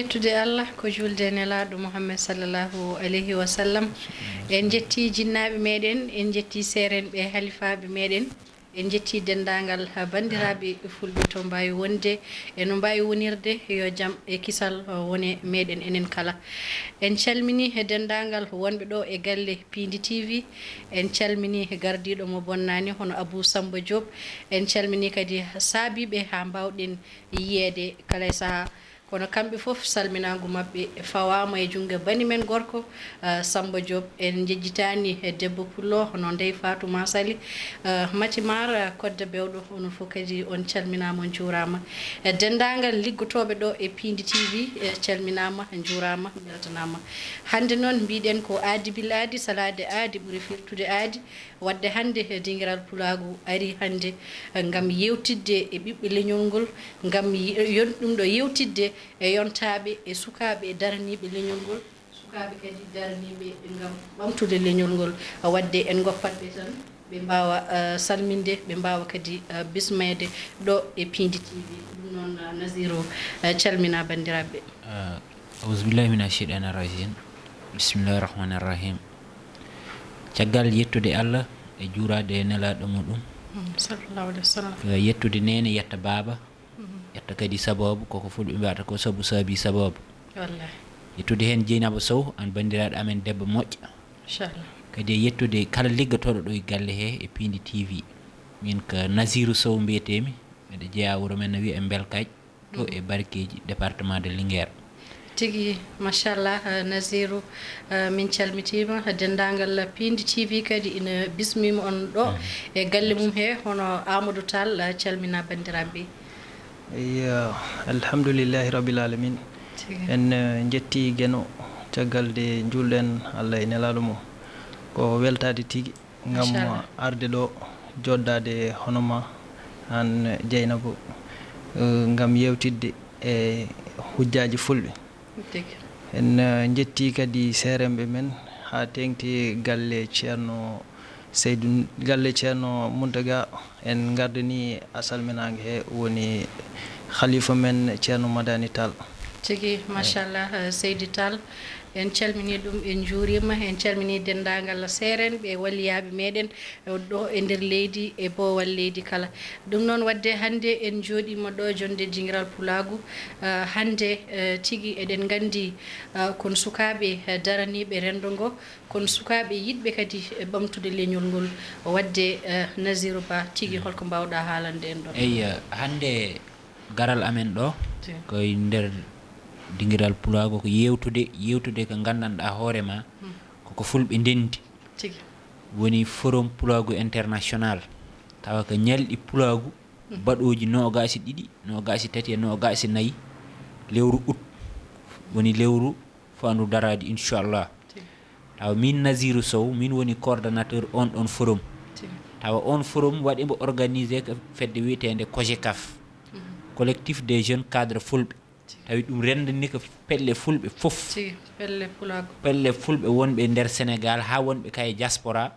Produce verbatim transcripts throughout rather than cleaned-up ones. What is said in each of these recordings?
Yettude Allah ko juulde e Nelaaɗo Muhammad sallallahu alayhi wa sallam. En njetti jinnaaɓe meɗen, en njetti seerenɓe halifaaɓe meɗen, en njetti denndaangal, ah, banndiraaɓe fulɓe to mbaawi wonde e no mbaawi wonirde, yo jam e kisal, ah, wone meɗen enen kala. En calmini e denndaangal wonɓe ɗo e galle Piindi T V, en calmini gardiiɗo mo bonnaani hono Abou Samba Diop, en calmini kadi saabiiɓe haa mbaawɗen yiyeede kala e sahaa. Kono kamɓe fof, salminaangu maɓɓe fawaama e junngo bani men gorko, ah, Samba Diop. En njejjitaani e debbo pullo hono Ndey Fatou Massaly, ah, Mati Maar, ah, Kodda Bewɗo, onon fof kadi on calminaama, on njuuraama. E denndaangal liggotooɓe ɗo e Piindi T V, eh, calminaama, njuuraama, mbeltanaama. Hannde noon mbiɗen ko aadi bil aadi, salaade aadi ɓuri firtude aadi. Waɗde hannde, eh, dingiral pulaagu ari hannde, eh, ngam yewtidde e ɓiɓɓe leñol ngol, ngam ye-, yon-, ɗum ɗo yewtidde e yontaaɓe, e sukaaɓe, e daraniiɓe leñol ngol, sukaaɓe kadi daraniiɓe ngam ɓamtude leñol ngol. Waɗde en ngoppat ɓe tan, ɓe mbaawa, eh, salminde, ɓe mbaawa kadi, eh, bismeede ɗo e Piindi T V. Ɗum noon, eh, Naziru, eh, calmina banndiraaɓe. Ah, auzubillahi mina sheytani rajim. Bismillahi rahmani rahim. Caggal yettude Allah e juuraade e nelaaɗo muɗum, Mm, sallallahu alaihi wasallam. Ko yettude neene, yetta baaba, Mhm. yetta kadi sabaabu, koko fulɓe mbiyata ko sabu saabi sabaabu. Wallahi. Yettude heen Jeynaba Sow, aan banndiraaɗo amen debbo moƴƴo. Inchallah. Kadi e yettude kala liggotooɗo ɗo e galle he e Piindi T V. Min ko Naziru Sow mbiyetee-mi, mbeɗa jeyaa wuro men no wiyee Mbelkaj, ɗo e Barkeeji, département de Linguère. Tigi, machallah, eh, Naziru, eh, min calmitiima, denndaangal Piindi T V kadi ina bismiima on ɗo e galle mum he, hono Amadou Tall, eh, calmina banndiraaɓe. Eyyo, alhamdulillahi rabbil alamin. Tigi. En, eh, njetti Geno caggal nde njuulɗen Allah e nelaaɗo mum. Ko weltaade tigi ngam Machallah. arde ɗo, joɗdaade hono ma aan Jeynaba, eh, ngam yewtidde e hujjaaji fulɓe. Tigi. En, eh, njetti kadi seeremɓe men haa teeŋti galle Ceerno Seydou, galle Ceerno Mountaga. En ngardini a salminaange he woni khalifa men Ceerno Madani Tall. Tigi, machallah, eh, Seydi Tall. En calmini ɗum, en njuuriima, en calmini denndaangal seerenɓe e walliyaaɓe meɗen, eh, ɗo e nder leydi e boowal leydi kala. Ɗum noon, waɗde hannde en njooɗiima ɗo jonnde dingiral pulaagu. Eh, hannde, eh, tigi eɗen nganndi, eh, kon sukaaɓe, eh, daraniiɓe renndo ngo, kon sukaaɓe yiɗɓe kadi, eh, ɓamtude leñol ngol. Waɗde, eh, Naziru Ba, tigi holko mbaawɗa haalande en ɗon? Eyyo, hannde garal amen ɗo, Tigi. ko e nder dingiral pulaagu, ko yewtude, yewtude ko nganndanɗaa hoore ma, Hmm. koko fulɓe ndenndi. Tigi. Woni Forum Pulaagu International. Tawa ko ñalɗi pulaagu, Hmm. baɗooji noogaas e ɗiɗi, noogaas e tati e noogaas e nayi, lewru ut. Woni lewru faandu daraade, inchallah. Tigi. Tawa min Naziru Sow, min woni coordonnateur on ɗon forum. Tigi. Tawa on forum waɗi mbo organisé ko fedde wiyeteende COGECAF, Mhm. Collectif des Jeunes Cadres Fulɓe. Tigi. Tawi ɗum renndini ko pelle fulɓe fof. Tigi, pelle pulaagu. Pelle fulɓe wonɓe nder Sénégal haa wonɓe kay diaspora.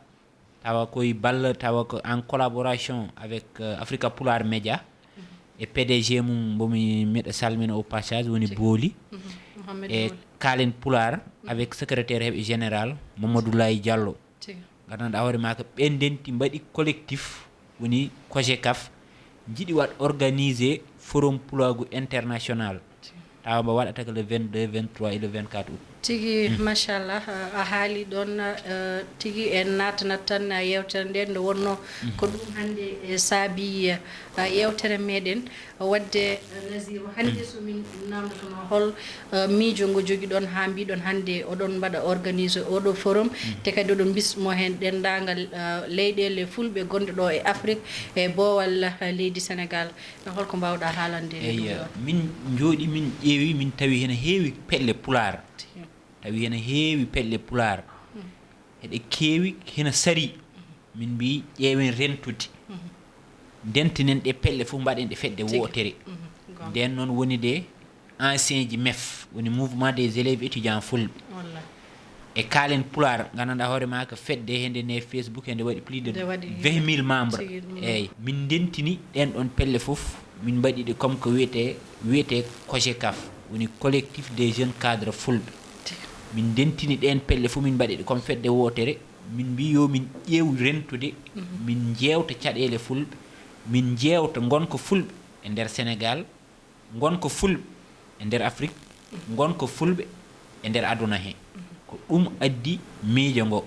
Tawa koye balla, tawa ko en collaboration avec, euh, Africa Pulaar Média. Mhm. E P D G mum, mbomi, miɗa salmina au passage, woni Tigi. Booli. Mhm. Mohamed E Booli. Kaalen Pulaar, Mhm. avec secrétaire heɓe général, Mamadou Laye Diallo. Tigi. Nganndanɗaa hoore maa ko ɓe ndenti mbaɗi collectif, woni COGECAF, njiɗi waɗ organisé Forum Pulaagu International. Tigi. Tawa mbo waɗata ko le vingt-deux, vingt-trois et le vingt-quatre août. Tigi, Mm. machallah, a, a haali ɗon, eh, tigi en natanat tan, eh, yewtere nde, nde wonno Mm. ko ɗum hannde, eh, saabi, eh, yewtere meɗen. Waɗde, eh, Naziru, hannde Mm. so min namdotono hol, eh, miijo ngo jogiɗon haa mbiɗon hannde oɗon mbaɗa organisé oɗo forum, Mm. te kadi oɗon mbismo heen denndaangal, eh, leyɗeele fulɓe gonɗe ɗo e Afrik e boowal, eh, leydi Sénégal. Holko mbaawɗa haalande e ɗum Eyyo, ɗo? Min njooɗi, min ƴeewi, min tawi hena heewi pelle pulaar. Tigi. Tawi hena heewi pelle pulaar. Hmm. Eɗe keewi, hena sari. Min mbi ƴeewen rentude. Mhm. Ndentinen ɗe pelle fof, mbaɗen ɗe fedde Tigi. Wootere. Mhm. Goonga. Nden noon woni de ancien ji mef, woni Mouvement des Élèves Étudiants Fulɓe. Wallahi. E Kaalen Pulaar, nganndanɗaa hoore maa ko fedde, hende ne Facebook, hende waɗi plus de Nde waɗi vingt mille membres. Tigi ɗum. Eyyi, min ndentini ɗen ɗon pelle fof, min mbaɗi ɗe comme ko wiyete, wiyete COGECAF, woni Collectif des Jeunes Cadres Fulɓe. Min ndentini ɗeen pelle fof, min mbaɗi ɗe comme fedde wootere. Min mbii yo min ƴeew rentude, min njeewta caɗeele Fulɓe, min njeewta ngonka Fulɓe e nder Senegaal, ngonka Fulɓe e nder Afrik, ngonka Fulɓe e nder aduna he. Ko ɗum addi miijo ngo.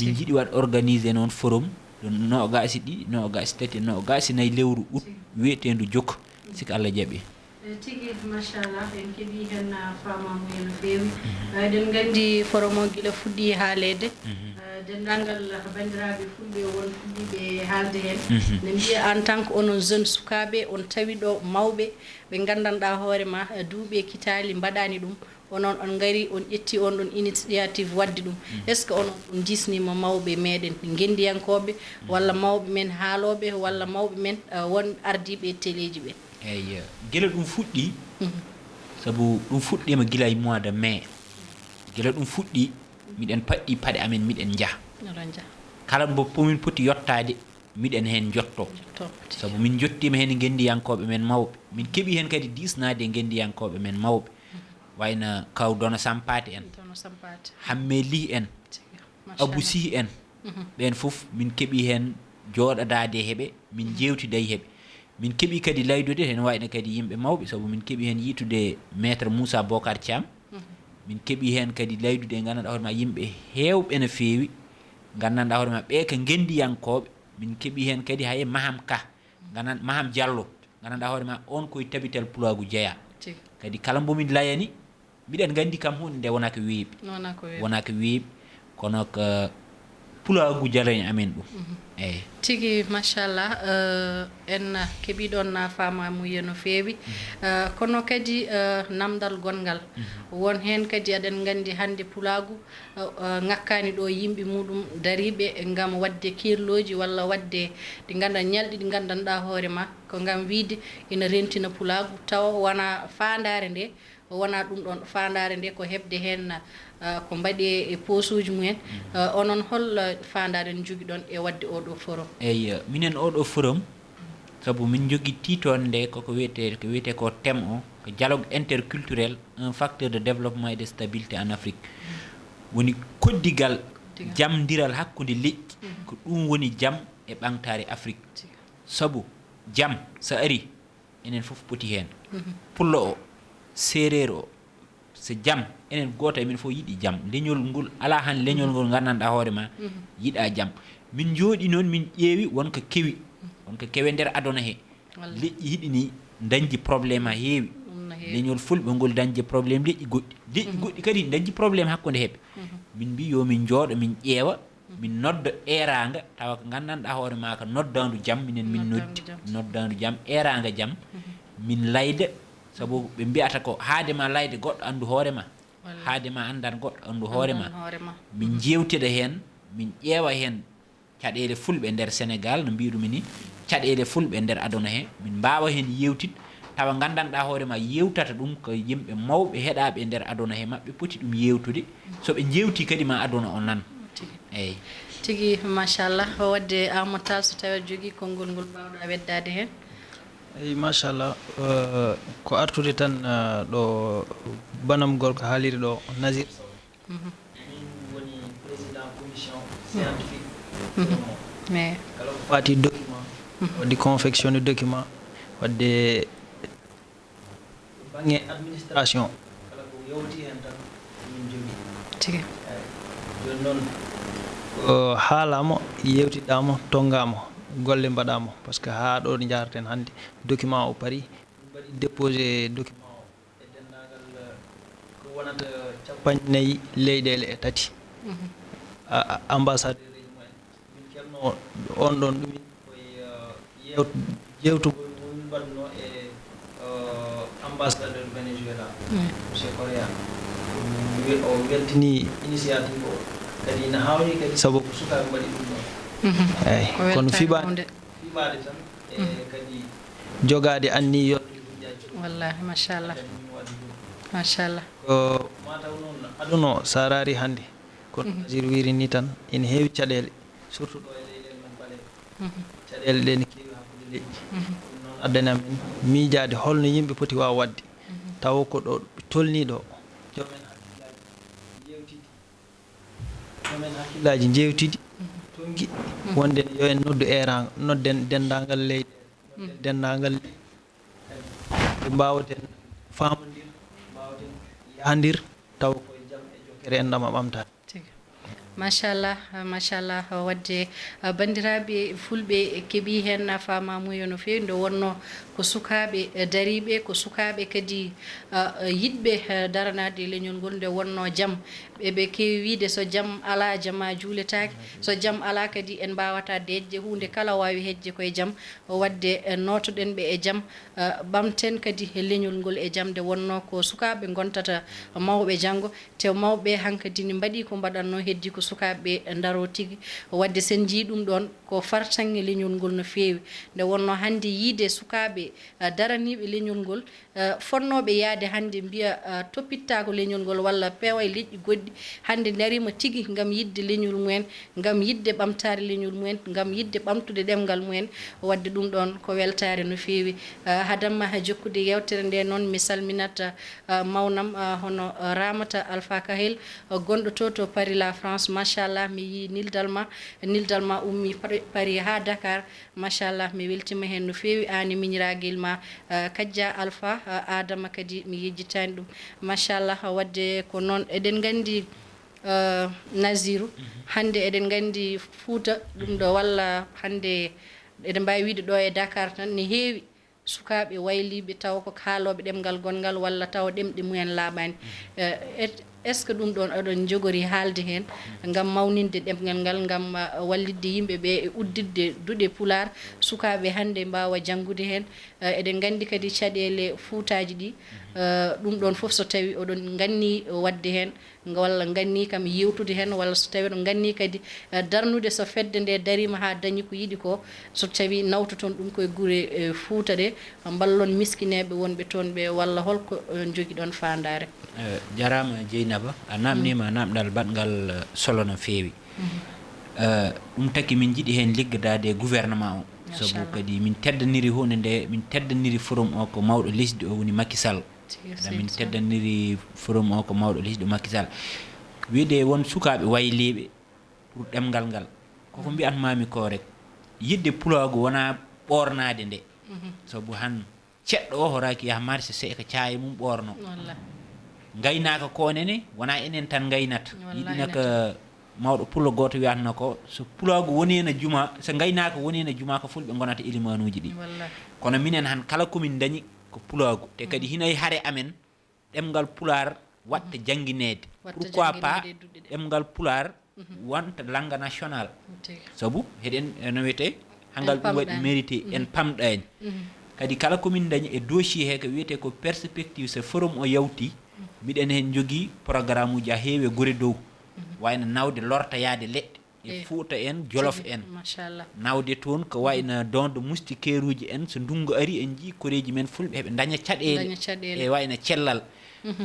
Min njiɗi waɗ organiser noon forum ɗo noogaasi ɗiɗi, noogaasi tati, noogaasi nayi lewru août, wiyeteendu Jokk, siko Allah jaɓi. Eh, tigi, machallah, en keɓii heen, ah, faamaamuya no feewi. Ah, eɗen nganndi forum o gila fuɗɗii haaleede. Ah, denndaangal, ah, banndiraaɓe Fulɓe won fuɗɗiiɓe haalde heen. Ne mbiya, en tant que onon jeune sukaaɓe, on tawi ɗo mawɓe ɓe nganndanɗaa hoore ma, ah, duuɓi e kitaali mbaɗaani ɗum. Onon, on ngari, on ƴetti on ɗon initiative waɗde ɗum. Est-ce que onon, on diisniima mawɓe meeɗen ngenndiyankooɓe, walla mawɓe men haalooɓe, walla mawɓe men, ah, won ardiiɓe e teleeji ɓe? Eey, gila ɗum fuɗɗii, sabu ɗum fuɗɗiima gila e mois de mai. Gila ɗum fuɗɗii, miɗen paɗɗi paɗe amen, miɗen njaha. Oɗon njaha. Kala mbo pomin poti yottaade, miɗen heen njotto. Njotto. Sabu min njottiima heen e ngenndiyankooɓe men mawɓe. Min keɓii heen kadi diisnaade e ngenndiyankooɓe men mawɓe. Wayno Kaw Dono Sampaate en, Dono Sampaate. Hammee Lih en, tigi. Abu Sih en. Ɓeen fof min keɓii heen jooɗodaade e heɓe, min njeewtida e heɓe. Min keɓii kadi laydude heen, wayno kadi yimɓe mawɓe, sabu min keɓii heen yiitude Maître Moussa Bocar Thiam. Min keɓii heen kadi laydude e nganndanɗaa hoore ma yimɓe heewɓe no feewi, nganndanɗaa hoore ma ɓee ko ngenndiyankooɓe. Min keɓii heen kadi hay Maham Ka, nganndan-, Maham Diallo, nganndanɗaa hoore ma on koye tabital pulaagu jeyaa. Tigi. Kadi kala mbo min layani, miɗen nganndi kam huunde nde wonaa ko weeɓi. Wonaa ko weeɓi. Wonaa ko weeɓi, kono ko pulaagu jarani amen ɗum. Eey. Tigi, machallah, eh, en keɓii ɗoon na faamaamuya no feewi. Eh, kono kadi, eh, namdal gonngal. Won heen kadi, aɗen nganndi hannde pulaagu, eh, eh, ŋakkaani ɗo yimɓe muɗum dariiɓe ngam waɗde keerlooji walla waɗde ɗi nganndan-, ñalɗi ɗi nganndanɗaa hoore ma, ko ngam wiyde ina rentina pulaagu, tawa wonaa faandaare nde, wonaa ɗum ɗoon faandaare nde, ko heɓde heen, ah, ko mbaɗi e posuuji mumen. Ah, onon, hol, ah, faandaare nde njogiɗon e waɗde oo ɗoo forum? Eey, minen oo ɗoo forum, sabu min njogii tiitoonde nde koko wiyetee, ko wiyetee ko thème o, ko dialogue interculturel, un facteur de développement et de stabilité en Afrique. Woni koddigal, koddigal, jamdiral hakkunde leƴƴi, ko ɗum woni jam e ɓamtaare Afrik. Tigi. Sabu jam, so ari, enen fof poti heen. Pullo o, seereer o, so jam, enen gooto e men fof yiɗi jam. Leñol ngol, alaa han leñol ngol nganndanɗaa hoore ma yiɗaa jam. Min njooɗi noon, min ƴeewi won ko kewi, won ko kewe nder aduna he. Wallaahi. Leƴƴi hiɗi ni dañji problème ha heewi. Ɗum no heewi. Leñol Fulɓe ngol dañji problème leƴƴi goɗɗi. Leƴƴi goɗɗi kadi dañji problème hakkunde heɓe. Min mbi yo min njooɗo, min ƴeewa, min nodda eeraanga, tawa ko nganndanɗaa hoore ma ko noddaandu jam, minen min noddi, noddaandu jam, eeraanga jam, min layda, sabu ɓe mbiyata ko haade ma layde goɗɗo anndu hoore ma, wallaahi, haade ma anndan goɗɗo anndu hoore ma, anndan hoore ma, min njeewtida heen, min ƴeewa heen caɗeele Fulɓe nder Senegaal, no mbiɗumi ni, caɗeele Fulɓe nder aduna he, min mbaawa heen yeewtid, tawa nganndanɗaa hoore ma yeewtata ɗum ko yimɓe mawɓe heɗaaɓe e nder aduna he, maɓɓe poti ɗum yeewtude. So ɓe njeewtii kadi ma aduna o nan. Tigi. Eey. Tigi, machallah. Waɗde Amadou Tall, so tawii aɗa jogii konngol ngol mbaawɗaa weddaade heen? Eey, machallah. Eh, ko artude tan, eh, ɗo banam gorko haaliri ɗo, Nazir Sow. Min woni président commission scientifique. Mais kala ko faati document, waɗde confectionné document, waɗde bannge administration, kala ko yowti heen tan, min njogii. Tigi. Eey. Jooni noon, ko haalaama, yewtidaama, tonngaama, golle mbaɗaama, par ce que haa ɗo njaarten hannde, document o parii, min mbaɗi déposé document o e denndaangal, eh, ko wonata capanɗe nayi leyɗeele e tati. A, a, ambassadeur eji mumen. Min keɓno on ɗon ɗumin koye, eh, yeewt-, jeewtugol mo min mbaɗno e, eh, ambassadeur Venezuela, monsieur Correa. O wel-, o weltini initiative o. Kadi ina haawni kadi sabu ko sukaaɓe mbaɗi ɗum ɗon. Eey, ko kono weltaare fiɓaade, huunde, fiɓaade tan, e kadi jogaade anniya yotde hujjaaji. Wallaahi, machallah. Machallah. Ko mataw noon aduna o, so a raari hannde, kono Nazir wiri ni tan, ene heewi caɗeele, surtout ɗo e leyɗeele men ɓaleeɓe. Caɗeele ɗe ne keewi hakkunde leƴƴi. Ɗum noon addani amen miijaade holno yimɓe poti waaw waɗde. tawa ko ɗo tolnii ɗo, joom en hakkillaaji njeewtidi, joom en hakkillaaji njeewtidi, tongi wonde yo en noddu eeraango, nodden denndaangal leyɗeele, nodden denndaangal leyɗeele, ɓe mbaawaten faamondir, mbaawaten yahandir, tawa koye jam e jokkere enɗam e ɓamtaare. Tigi. Machallah, machallah. Wadde, ah, banndiraaɓe fulɓe keɓii heen faamaamuya no feewi, nde wonnoo ko sukaaɓe, eh, dariiɓe, ko sukaaɓe kadi, ah, yiɗɓe, eh, daranaade leñol ngol, nde wonnoo jam. Eɓe keewi wiyde, so jam alaa, jamaa juuletaake. So jam alaa kadi, en mbaawataa deeƴde huunde kala waawi heƴde koye jam. Wadde, eh, nootoɗen ɓe e jam, eh, ɓamten kadi e leñol ngol e jam, nde wonnoo ko sukaaɓe ngontata mawɓe janngo, te mawɓe hankadi ne mbaɗi ko mbaɗatnoo, heddi ko sukaaɓe ndaroo tigi. Wadde, sen njii ɗum ɗoon, ko fartaŋŋe leñol ngol no feewi. Nde wonnoo hannde yiide sukaaɓe, eh, daraniiɓe leñol ngol, eh, fotnooɓe yahde hannde mbiya, eh, toppittaako leñol ngol walla peeway leƴƴi goɗɗi, hannde ndariima tigi ngam yiɗde leñol mumen, ngam yiɗde ɓamtaare leñol mumen, ngam yiɗde ɓamtude ɗemngal mumen. Wadde ɗum ɗoon ko weltaare no feewi. Eh, hadamma jokkude yeewtere nde noon, mi salminat, eh, mawnam, eh, hono, eh, Ramata Alpha Kahel, eh, gonɗo to, to Paris, la France. Machallah, mi yii nildal ma, nildal ma ummii Paris, Paris haa Dakar. Machallah, mi weltiima heen no feewi. Aan e miñiraagel ma, eh, Kajja Alpha, eh, Adama kadi mi yejjitaani ɗum. Machallah, wadde ko noon eɗen nganndi, eh, Naziru, hannde eɗen nganndi Fuuta, ɗum ɗo walla hannde eɗen mbaawi wiyde ɗo e Dakar tan ne heewi sukaaɓe wayliiɓe tawa ko kaalooɓe ɗemngal gonngal walla tawa ɗemɗe mumen laaɓaani. Eh, et-, est-ce que ɗum ɗoon oɗon njogori haalde heen ngam mawninde ɗemngal ngal, ngam, ah, wallitde yimɓe ɓe e udditde duɗe Pulaar, sukaaɓe hannde mbaawa janngude heen? Eh, eɗen nganndi kadi caɗeele Fuutaaji ɗi, eh, ɗum ɗoon fof so tawii oɗon nganni waɗde heen, nga-, walla nganni kam yewtude heen, walla so tawii oɗon nganni kadi, eh, darnude so fedde nde dariima haa dañi ko yiɗi ko, so tawii nawtoton ɗum koye gure, eh, Fuuta ɗe, mballon miskineeɓe wonɓe toon ɓe, walla holko, eh, njogiɗon faandaare? Eh, jaraama Jeynaba, a naamniima naamndal baɗngal, eh, solo no feewi. Eh, ɗum taki min njiɗi heen liggadaade e gouvernement o. Sabu kadi min teddaniri huunde nde, min teddaniri forum o ko mawɗo lesdi o woni Macky Sall. Tigi, min tigi. Teddaniri forum o ko mawɗo lesdi o Macky Sall. Wiyde won sukaaɓe wayliiɓe pour ɗemngal ngal. Koko mbiyatmaami ko rek, yiɗde pulaagu wonaa ɓoornaade nde. Sabu han ceɗɗo o horaaki yaha marché, se ko caaya mum ɓoorno. Wallaahi. Ngaynaaka ko nene, wonaa enen tan ngaynata. Wallaahi. Yiɗina ko mawɗo pullo gooto wiyatno ko, so pulaagu woni ena juma, so ngaynaaka woni ena juma, ko fulɓe ngonata elimaanuuji ɗi. Wallaahi. Kono minen han kala ko min ndañi ko pulaagu. Te kadi hinay hare amen, ɗemngal Pulaar waɗta janngineede. Waɗta janngineede e duɗe ɗe. Pourquoi pas ɗemngal Pulaar wonta langue national? Tigi. Sabu heɗen, eh, no wiyetee, hangal ɗum waɗi mérité, en pamɗaani. Kadi kala ko min ndañi e dossier he ko wiyetee ko perspective, so forum o yawti, miɗen heen njogii programme uji a heewi e gure dow. Wayno nawde lortoyaade leɗɗe. E Fuuta en, Jolof en. Machallah. Nawde toon ko wayno don de moustiquaire uji en, so ndunngu ari en njii koreeji men fulɓe heɓe ndaña caɗeele. Ndaña caɗeele. E wayno cellal.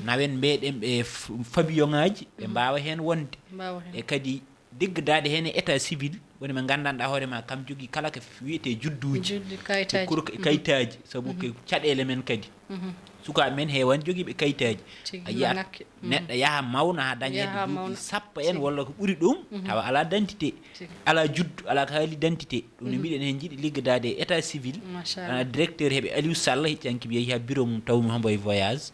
Nawen mbeɗen ɓe f-, fabiyoŋaaji, ɓe mbaawa heen wonde. Mbaawa heen. E kadi deggadaade heen e état civil, woni mo nganndanɗaa hoore ma kam jogii kala ko f-, wiyetee judduuji. Juddu, kayitaaji. Ko kayitaaji, sabu ko caɗeele men kadi. Sukaaɓe men heewani jogiiɓe kayitaaji. Tigi. A yiyat neɗɗo yaha mawna haa daña hedde duuɓi sappo en walla ko ɓuri ɗum, tawa alaa dentité, alaa juddu, alaa kaali dentité. Ɗum ne mbiɗen heen njiɗi liggadaade e état civil. Machallah. Directeur heɓe Aliou Sall, hecci hanki mi yehi haa bureau mum, tawmi hombo e voyage.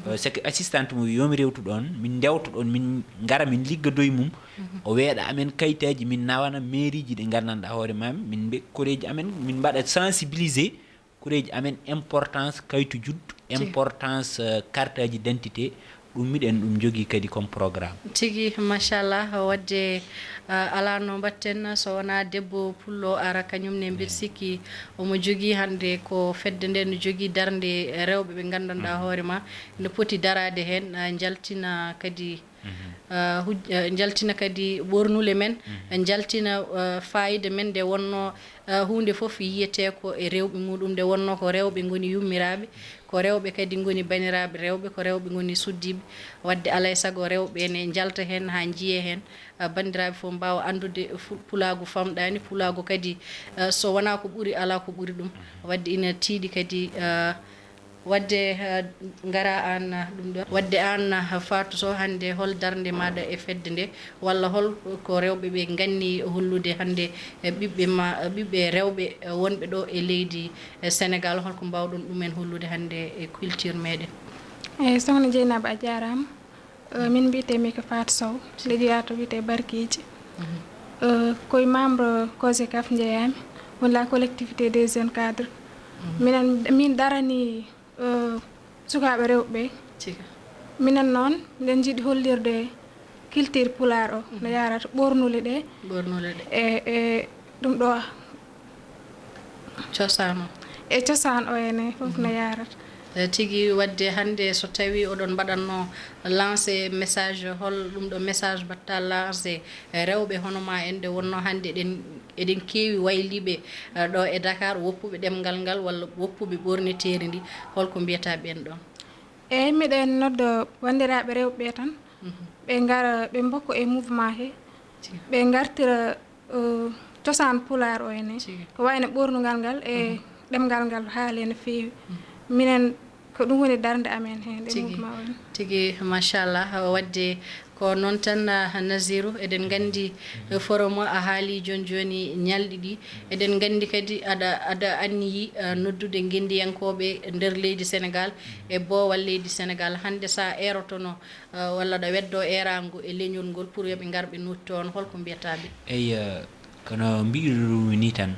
Euh, c'est que assistante mum yomi rewtu ɗoon, min ndewta ɗoon, min ngara, min liggadoye mum. O weeɗa amen kayitaaji, min nawana mairie ji ɗi nganndanɗaa hoore ma, min mbe-, koreeji amen, min mbaɗa sensibiliser koreeji amen importance kayitu juddu, importance, euh, carte d'identité, ɗum miɗen ɗum jogii kadi comme programme. Tigi, machallah, wadde, euh, alaa no mbaɗten so wonaa debbo pullo ara, kañum ne mbiɗa sikki omo jogii hannde ko fedde nde no jogii darnde rewɓe ɓe nganndanɗaa hoore ma, no poti daraade heen, euh, njaltina kadi, euh, huj-, euh, njaltina kadi ɓoornule men, njaltina, euh, faayiida men nde wonnoo Eh, huunde fof yiyetee ko e rewɓe muɗum, nde wonnoo ko rewɓe ngoni yummiraaɓe, ko rewɓe kadi ngoni baniraaɓe rewɓe, ko rewɓe ngoni suddiiɓe. Wadde alaa e sago rewɓe ene njalta heen haa njiyee heen. Eh, banndiraaɓe fof mbaawa anndude fu-, pulaagu famɗaani, pulaagu kadi, eh, so wonaa ko ɓuri, alaa ko ɓuri ɗum. Wadde ina tiiɗi kadi, eh, Wadde eh, ngara aan eh, ɗum ɗo wadde aan eh, Fatou Sow, hannde hol darnde maaɗa e fedde nde, walla hol ko rewɓe ɓe nganni hollude hannde eh, ɓiɓɓe ma ɓiɓɓe rewɓe eh, wonɓe ɗo e leydi eh, Sénégal, holko mbawɗon ɗumen hollude hannde e culture meɗen? Eyi, sohna Jeynaba, a jaaraama. Eh, min mbiyetee mi ko Fatou Sow, nde jeyaa to wiyetee Barkeeji. Eh, koye membre COSECAF njeyaami, woni la collectivité des jeunes cadres. Minen min darani eh, sukaaɓe rewɓe ɓe. Minen noon, miɗen njiɗi hollirde culture pulaar o no yaarata, ɓoornule ɗe. Ɓoornule ɗe. E e ɗum ɗo. Cosaan o. E cosaan o ene fof no yaarata. Eh, tigi wadde hannde so tawi oɗon mbaɗanno lancé message, hol ɗum ɗo message mbatta lancé eh, rewɓe hono ma en nde wonno hannde eɗen eɗen keewi wayliiɓe eh, ɗo e Dakar, woppuɓe ɗemngal ngal walla woppuɓe ɓoorneteeri ndi, holko mbiyata ɓeen ɗoon? Eyi, miɗen nodda banndiraaɓe rewɓe ɓe tan, ɓe ngara ɓe mbokko e mouvement he, ɓe ngartira eh, cosaan pulaar o ene, ko wayno ɓoornungal ngal e ɗemngal ngal haale no feewi. Minen ko ɗum woni darnde amen heen e mouvement o. Tigi machallah, wadde ko noon tan. Naziru, eɗen nganndi forum o a haali jooni jooni ñalɗi ɗi, eɗen nganndi kadi aɗa aɗa anniyi noddude ngenndiyankooɓe nder leydi Sénégal e boowal leydi Sénégal. Hannde so a eerotono walla aɗa weddo eeraango e leñol ngol pour yo ɓe ngar ɓe noottoo on, holko mbiyata ɓe? Eyi, kono mbiirumi ni tan,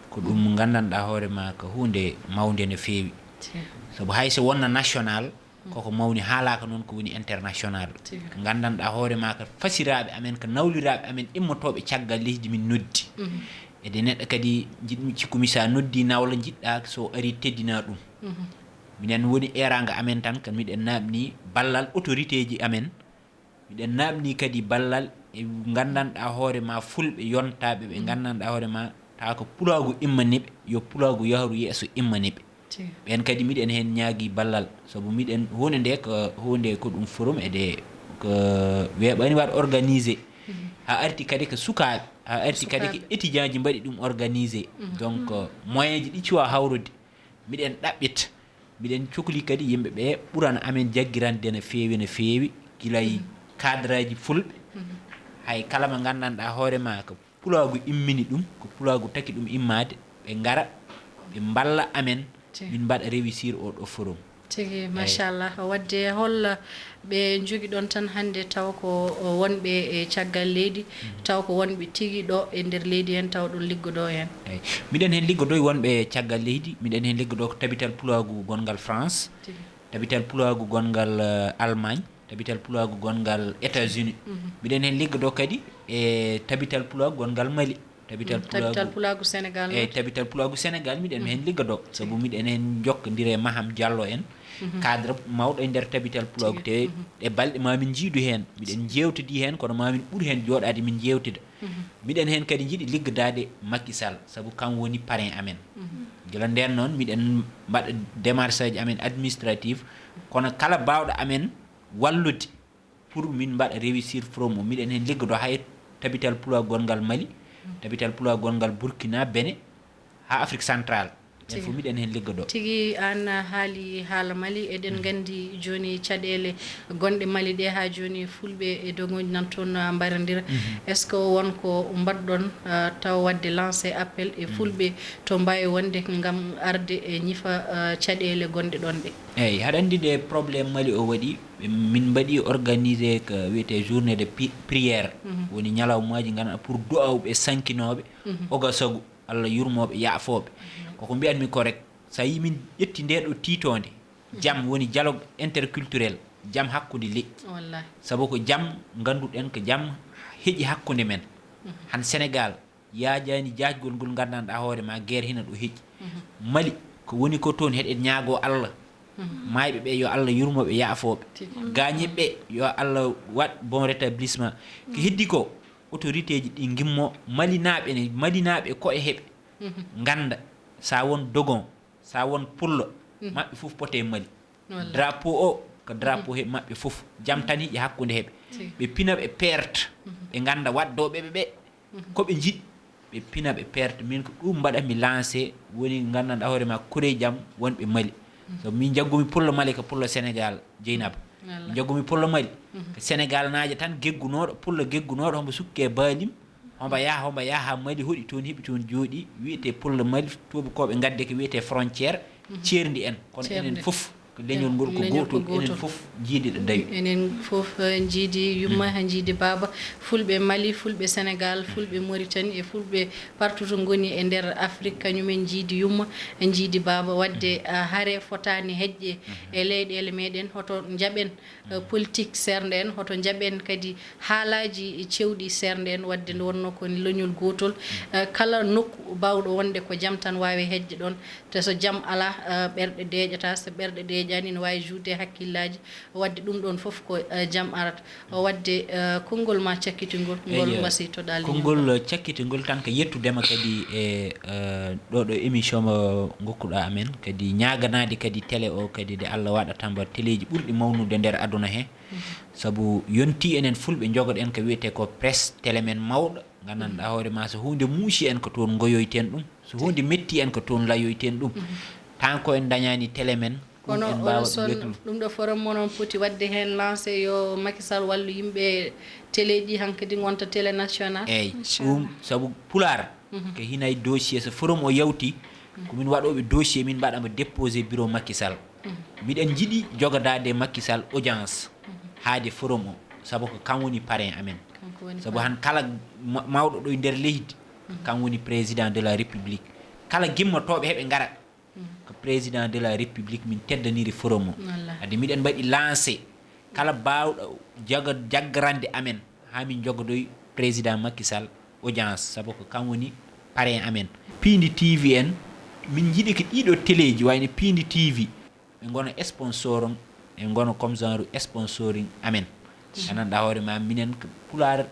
ko ɗum nganndanɗaa hoore ma ko huunde mawnde no feewi. Sabu hay so wonna national, koko mawni haalaaka noon ko woni international. Ko nganndanɗaa hoore ma ko fasiraaɓe amen, ko nawliraaɓe amen immotooɓe caggal leydi min noddi. Ede neɗɗo kadi njiɗmi cikkumi so a noddi nawla njiɗɗaa so ari teddina ɗum. Minen woni eeraango amen tan, ko miɗen naamni ballal autorité ji amen. Miɗen naamni kadi ballal e nganndanɗaa hoore ma fulɓe yontaaɓe ɓe nganndanɗaa hoore ma tawa ko pulaagu immani ɓe, yo pulaagu yahru yeeso immani ɓe. Ɓeen kadi miɗen heen ñaagi ballal, sabu miɗen huunde nde ko huunde ko ɗum forum ede ko weeɓani waɗ organisé. Haa arti kadi ko sukaaɓe, haa arti kadi ko étudiant ji mbaɗi ɗum organisé. Donc moyen ji ɗi cuwa hawrude, miɗen ɗaɓɓita. Miɗen cokli kadi yimɓe ɓe ɓurana amen jaggirande no feewi no feewi, gila e cadre aji fulɓe. Hay kala mo nganndanɗaa hoore ma ko pulaagu immini ɗum, ko pulaagu taki ɗum immaade, ɓe ngara ɓe mballa amen, min mbaɗa réussir oo ɗoo forum. Tigi machallah. Wadde hol ɓe njogiɗon tan hannde taw ko wonɓe e caggal leydi, taw ko wonɓe tigi ɗo e nder leydi heen taw ɗon liggodoo heen? Eyi, miɗen heen liggodoo e wonɓe caggal leydi, miɗen heen liggodoo ko tabital pulaagu gonngal France, tabital pulaagu gonngal Allemagne, tabital pulaagu gonngal États-Unis. Miɗen heen liggodoo kadi e tabital pulaagu gonngal Mali. Tabital pulaagu pulaagu Sénégal. Eyi, tabital pulaagu Sénégal miɗen heen liggodoo, sabu miɗen heen njokkondire e Maham Diallo en, cadre mawɗo e nder tabital pulaagu, te e balɗe ma min njiidu heen, miɗen njeewtidi heen, kono ma min ɓur heen jooɗaade min njeewtida. Miɗen heen kadi njiɗi liggodaade Macky Sall, sabu kam woni parrain amen. Gila ndeen noon miɗen mbaɗa démarche aji amen administrative, kono kala baawɗo amen wallude pour min mbaɗa réussir forum o. Miɗen heen liggodoo hay tabital pulaagu gonngal Mali, tabital pulaagu gonngal Burkina, Benin, haa Afrique Central. Ɓeen fof miɗen heen liggodoo. Tigi aan haali haala Mali, eɗen nganndi jooni caɗeele gonɗe Mali ɗe haa jooni fulɓe e dogoji nan toon mbarondira. Est ce que won ko mbaɗɗon taw waɗde lancé appel e fulɓe to mbaawi wonde ngam arde e ñifa caɗeele gonɗe ɗoon ɗe? Eyi, haɗa anndi nde problème Mali o waɗi, min mbaɗi organisé ko wiyetee journée de prière, woni ñalawmaaji nganndanɗaa pour du'aw ɓe sankinooɓe, ogasagu, Allah yurmooɓe, yaafooɓe. Koko mbiyatmi ko rek, so a yii min ƴetti ndee ɗo tiitoonde, jam woni dialogue interculturel, jam hakkunde leƴƴi. Sabu ko jam ngannduɗen ko jam heƴi hakkunde men. Han Sénégal, yaajaani jaajgol ngol nganndanɗaa hoore ma, guerre hina ɗo heƴi. Mali, ko woni ko toon, heɗen ñaagoo Allah. Maayɓe ɓe, yo Allah yurmo ɓe, yaafoo ɓe. Gaañiiɓe ɓe, yo Allah waɗ bon rétablissement. Ko heddi ko, autorité ji ɗi ngimmo Malinaaɓe ne, Malinaaɓe ko e heɓe. Ngannda, so a won dogon, so a won pullo, maɓɓe fof pote Mali. Drapeau o ko drapeau heɓe maɓɓe fof. Jam tan hiƴi hakkunde heɓe. Ɓe pina ɓe perte. Ɓe ngannda waɗdooɓe ɓe ɓe. Ko ɓe njiɗi ɓe pina ɓe perte. Min ko ɗum mbaɗa mi lancé woni nganndanɗaa hoore ma kurey jam wonɓe Mali. So min njaggumi pullo Mali ko pullo Sénégal, Jeynaba. Min njaggumi pullo Mali ko Sénégal naajo tan geggunooɗo, pullo geggunooɗo, hombo sukke baalim, hombo yaha, hombo yaha Mali, hoɗi toon, heɓi toon jooɗi, wiyete pullo Mali, tuubakooɓe ngadde ko wiyete frontière, ceerndi en. Kono enen fof, ko leñol ngol ko gootol, enen fof njiidi ɗo dawi. Enen fof, eh, njiidi yumma, njiidi baaba. Fulɓe Mali, fulɓe Sénégal, fulɓe Mauritanie e fulɓe partout to ngoni e nder Afrique, kañumen njiidi yumma, njiidi baaba. Wadde, ah, hare fotaani heƴƴe e leyɗeele meɗen, hoto njaɓen, eh, politique seernde en, hoto njaɓen kadi haalaaji cewɗi seernde en, wadde nde wonnoo ko leñol gootol. Eh, kala nokku baawɗo wonde ko jam tan waawi heƴde ɗoon. Te so jam alaa, eh, ɓerɗe deeƴataa, so ɓerɗe deeƴaani ene waawi juutde e hakkillaaji. Wadde ɗum ɗoon fof ko, eh, jam arata. O wadde, eh, konngol ma cakkitingol, ngol mbasiytoɗaa leñol ngol. Konngol cakkitingol tan ko yettudema kadi e, eh, ɗo ɗo émission mo ngokkuɗaa amen, kadi ñaaganaade kadi télé o kadi nde Allah waɗata mbo teleeji ɓurɗi mawnude nder aduna he. Sabu yontii enen fulɓe njogoɗen ko wiyetee ko presse télé men mawɗo, nganndanɗaa hoore ma so huunde muusi en ko toon ngoyoyten ɗum, so huunde metti en ko toon layoyten ɗum. Tan ko en ndañaani télé men, ɗum kono en mbaawa ɗum wetlude. Ɗum ɗo forum mo noon poti waɗde heen lancé yo Macky Sall wallu yimɓe télé ji hankadi ngonta télé national. Eeyi, ɗum sabu Pulaar ko hinay dossier so forum o yawti, ko min waɗooɓe dossier, min mbaɗa mo déposé bureau Macky Sall. Miɗen njiɗi jogadaade Macky Sall audience haade forum o, sabu ko kam woni parrain amen. Sabu han kala ma-, mawɗo ɗo e nder leydi, kam woni président de la République. Kala gimmotooɓe heɓe ngara, ko président de la République min teddaniri forum o. Wallaahi. Adi miɗen mbaɗi lancé kala baawɗo jaga-, jaggarande amen haa min njogodoy président Macky Sall audience, sabu ko kam woni parrain amen. Piindi T V en, min njiɗi ko ɗiɗo téléji, wayno Piindi T V, ɓe ngona sponsor on, ɓe ngona comme genre sponsoring amen. Gandanɗaa hoore ma, minen ko Pulaar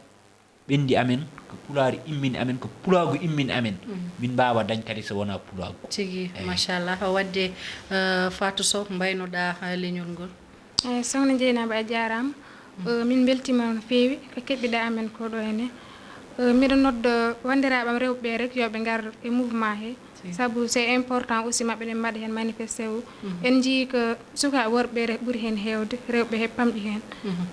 ɓenndi amen, ko Pulaar immini amen, ko Pulaagu immini amen. Min mbaawa dañ kadi so wonaa Pulaagu. Tigi, eeyi. Machallah. Wadde, eh, Fatou Sow, mbaynoɗaa, eh, leñol ngol? Eeyi, Sokhna Dieynaba, a jaaraama. Eh, min mbeltiima no feewi ko keɓɓiɗaa amen ko ɗo henne. Eh, miɗo nodda wanndiraaɓe am rewɓe ɓe rek yo ɓe ngar e mouvement he. Sabu c'est important aussi maɓɓe ɓe mbaɗa heen manifesté o. En njiyii ko sukaaɓe worɓe re-, ɓuri heen heewde, rewɓe he pamɗi heen.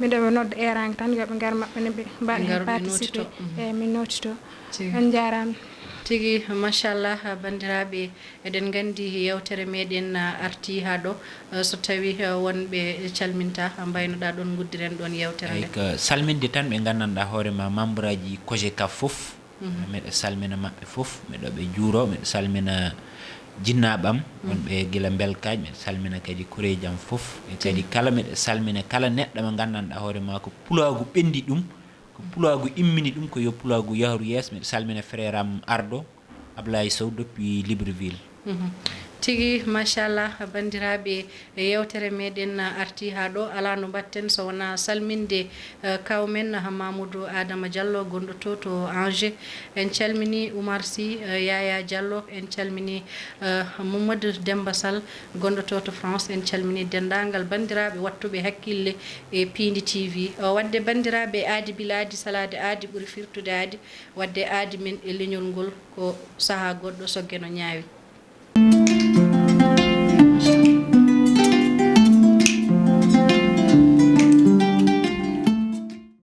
Miɗo ɓe nodda eeraange tan yo ɓe ngar maɓɓe ne ɓe mbaɗa heen participé. Eeyi, min nootito. En njaaraama. Tigi, machallah, banndiraaɓe, eɗen nganndi yeewtere meɗen, ah, arti haa ɗo. Eh, so tawii, eh, wonɓe calminta, mbaynoɗaa ɗoon nguddiren ɗoon yeewtere nde. Eeyi, ko salminde tan ɓe nganndanɗaa hoore ma membre aji COJECAF fof. Miɗo salmina maɓɓe fof, miɗo ɓe juuro, miɗo salmina jinnaaɓe am wonɓe gila Mbelkaaji, miɗo salmina kadi koreeji am fof. E kadi kala miɗo salmina kala neɗɗo mo nganndanɗaa hoore ma ko Pulaagu ɓenndi ɗum, ko Pulaagu immini ɗum, ko yo Pulaagu yahru yeeso. Miɗo salmina frère am Ardo, Ablaye Sow depuis Libreville. Tigi, machallah, banndiraaɓe, e yeewtere meɗen arti haa ɗo, alaa no mbaɗten so wonaa salminde, eh, kaaw men, eh, Mamoudou Adama Diallo, gonɗo to, to Angers. En calmini Oumar Sy, eh, Yaya Diallo, en calmini, eh, Mamadou Demba Sall, gonɗo to, to France. En calmini denndaangal banndiraaɓe waɗtuɓe hakkille e Piindi T V. O wadde banndiraaɓe, aadi bila aadi salaade aadi ɓuri firtude aadi. Wadde aadi men e leñol ngol ko sahaa goɗɗo so geno ñaawi.